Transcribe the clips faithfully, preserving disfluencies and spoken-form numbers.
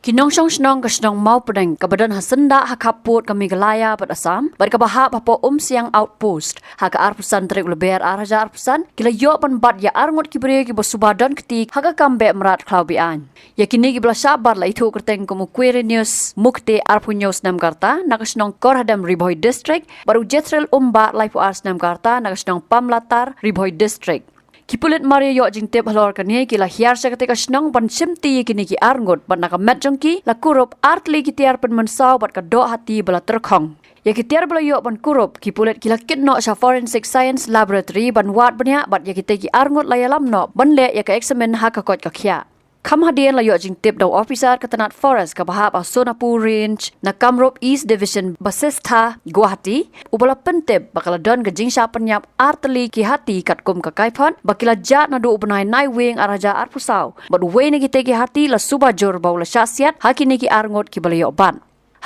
Ki nongshong shnong ka shnong Mawpdeng kaba don ha syndah ha khappud ka Meghalaya bad Assam bad kaba hap hapoh Umsiang Outpost, ha ka arphew san tarik u Lber ar hajar arphew san, ki la ïoh ban bat ïa arngut ki briew kiba suba don kti ha ka kam beh mrad khlaw be-aiñ. Ïa kine kiba la shah bat la ithuh kyrteng kum u Quirinius Mukte, arphew hynñiew snem ka rta, na ka shnong Korhadem, Ri Bhoi District, bad u Jethriel Umbah, laiphew ar snem ka rta, na ka shnong Pamlatar, Ri Bhoi District. Ki pulit mar ïa ïoh jingtip halor kane ki la hiar sha katei ka shnong ban shimti ïa kine ki arngut bad na ka met jong ki la kurup ar tylli ki tiar pynmynsaw bad ka doh hati ba la tyrkhong. Ïa ki tiar ba la ïoh ban kurup, ki pulit ki la kit noh sha Forensic Science Laboratory ban wad bniah bad ïa kitei ki arngut la ïalam noh ban leh ïa ka eksamin ha ka koit ka khiah. Kham hadien la ïoh jingtip da u ophisar ka tnat Forest kaba hap ha Sonapur Range na Kamrup East Division, Basistha, Guwahati, uba la pyntip ba ka la don ka jingshah pynïap ar tylli ki hati katkum ka kaiphod ba ki la jah naduh u bnai Naiwieng ar hajar arphew saw, bad uwei na kitei ki hati la suba jur ba u la shah siat ha kine ki arngut kiba la ïoh bat.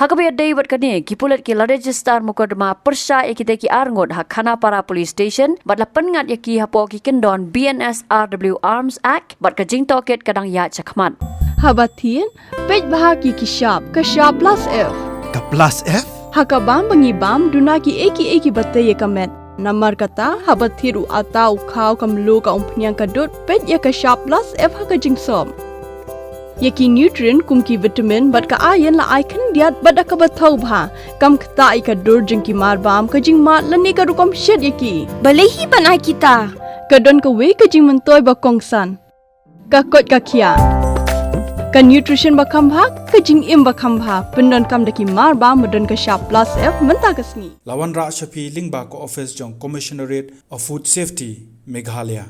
Ha kaba ïadei bad kane, ki pulit ki la register mukotduma pyrshah ïa kitei ki arngut ha Khanapara Police Station bad la pynngat ïa ki hapoh ki kyndon B N S R W Arms Act bad ka jingtohkit ka dang ïaid shakhmat. Haba thied, peit bha ki ki shap, ka shap plus F. Ka plus F? Ha ka bam ba ngi bam, duna kiei kiei kiba tei ïa ka met. Namar kata, haba thied u atta, u khaw, ka mluh, ka umphniang, ka dud, peit ïa ka shap plus F ha ka jingsop. Ïa ki nutrient kum ki vitamin bad ka iron la ai khyndiat bad da kaba thaw bha. Kam ktah ïa ka dur jong ki marbam, ka jingmad lane ka rukom shet ïa ki. Balei hi ban ai kita? Ka don kawei ka jingmyntoi ba kongsan. Ka koit ka khiah. Ka nutrition ba kham bha, ka jingim ba kham bha. Pyndonkam da ki marbam ba don ka shap plus F mynta ka sngi. La wanrah sha phi lyngba ka office jong Commissionerate of Food Safety, Meghalaya.